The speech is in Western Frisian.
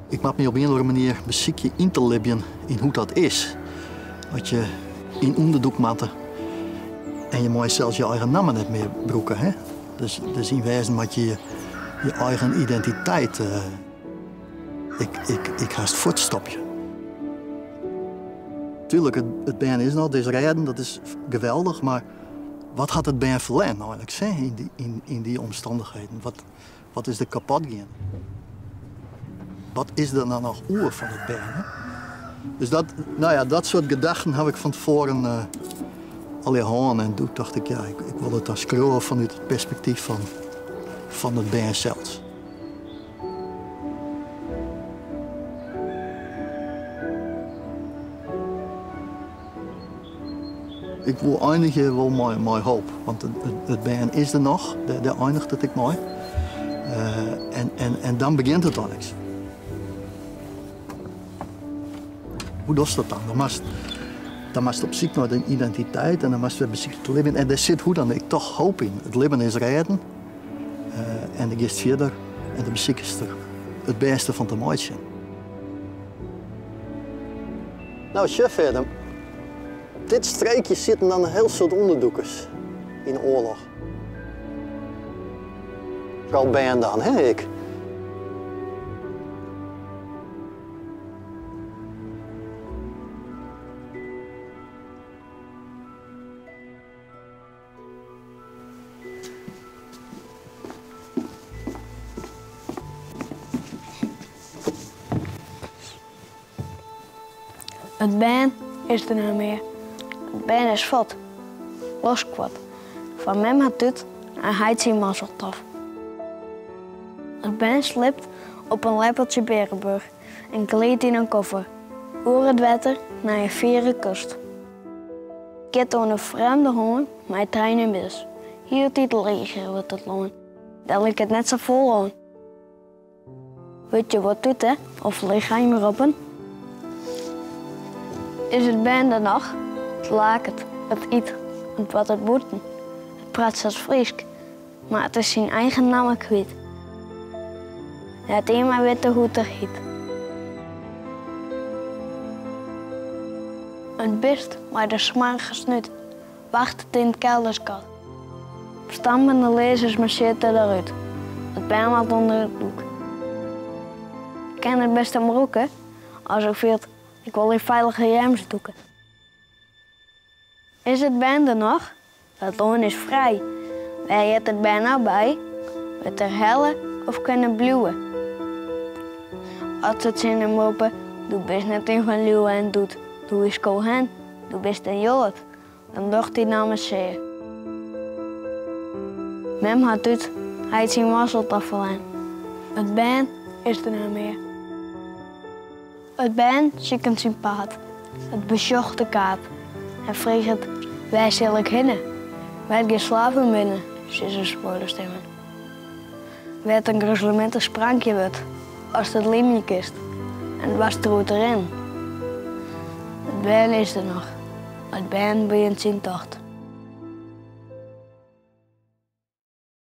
Ik moat my op ien of oare manier besykje yn te libjen yn hoe't dat is. As je yn ûnderdûk moatte en je meie sels je eigen namme net mear brûke. Hè? Dus, dus yn wêzen moat je je eigen identiteit uh, ik, ik, ik hast fuortstopje. Tuurlijk, it, it bern is noch, it is rêden, dat is geweldich, mar wat hat it bern ferlern eigenlik hè, yn dy, yn, yn dy omstannichheden? Wat, wat is der kapot gien? Wat is der dan noch oer fan it bern? Hè? Dus dat, nou ja, dat soart gedachten haw ik fan tefoaren uh, allegear hân. En doe tocht ik, ja, ik, ik wol it dan skriuwe fanút it perspektyf fan, fan it bern sels. Ik wol einigje wol mei, mei hoop, want it, it bern is der noch, dêr, dêr einiget it ek mei. Uh, en, en, en dan begjint it dan niks. Hoe dochst dat dan? Dan moatst, dan moatst op syk nei dyn identiteit en dan moatst wer besykje te libjen. En dêr sit hoe dan ek toch hoop yn. It libben is rêden uh, en dan giest fierder en dan besikest der it bêste fan te meitsjen. Nou, sjoch verder. Op dit streekje sitten dan in hiel soad ûnderdûkers yn de oarloch. Foaral bern dan, hè, ik. It bern is der net mear. It bern is fuort. Loskwart. Foar mem har tút en heit syn mazzeltov. It bern sliept op in leppeltsje bearenburch en gliidt yn in koffer oer it wetter nei in fiere kust. Giet oan in frjemde hân mei trein en bus. Hieltyd leger wurdt it lân. Dêr liket net safolle oan. Wurdt je wat tute of lichem roppen? Is it bern der noch? It laket, it yt, it boartet bûten. It praat sels Frysk, mar it is syn eigen namme kwyt. Net ien mei witte hoe't er hyt. It bist mei de smoarge snút wachtet yn it keldersgat. Op stampende learzens marsjeart er derút. It bern moat ûnder it doek. Kin it bist him rûke as er fielt, ik wol yn feilige earms dûke. Is it bern der noch? It lân is frij. Wêr heart it bern no by? Wurdt er helle of kin er bliuwe? As se tsjin him roppe, Do bist net in fan Liuwe en Doet, do bist Cohen, do bist in Joad, dan docht dy namme sear. Mem hat út, heit syn mazzeltôf ferlern. It bern is der net mear. It bern siket syn paad, it besjocht de kaart en freget, Wêr sil ik hinne? Wêr't gjin slaven binne, sizze spoarestimmen. Wêr't in gruzelemintich sprankje wurdt ast it lymje kinst en doarst deroer te rinnen. It bern is der noch, it bern begjint syn tocht.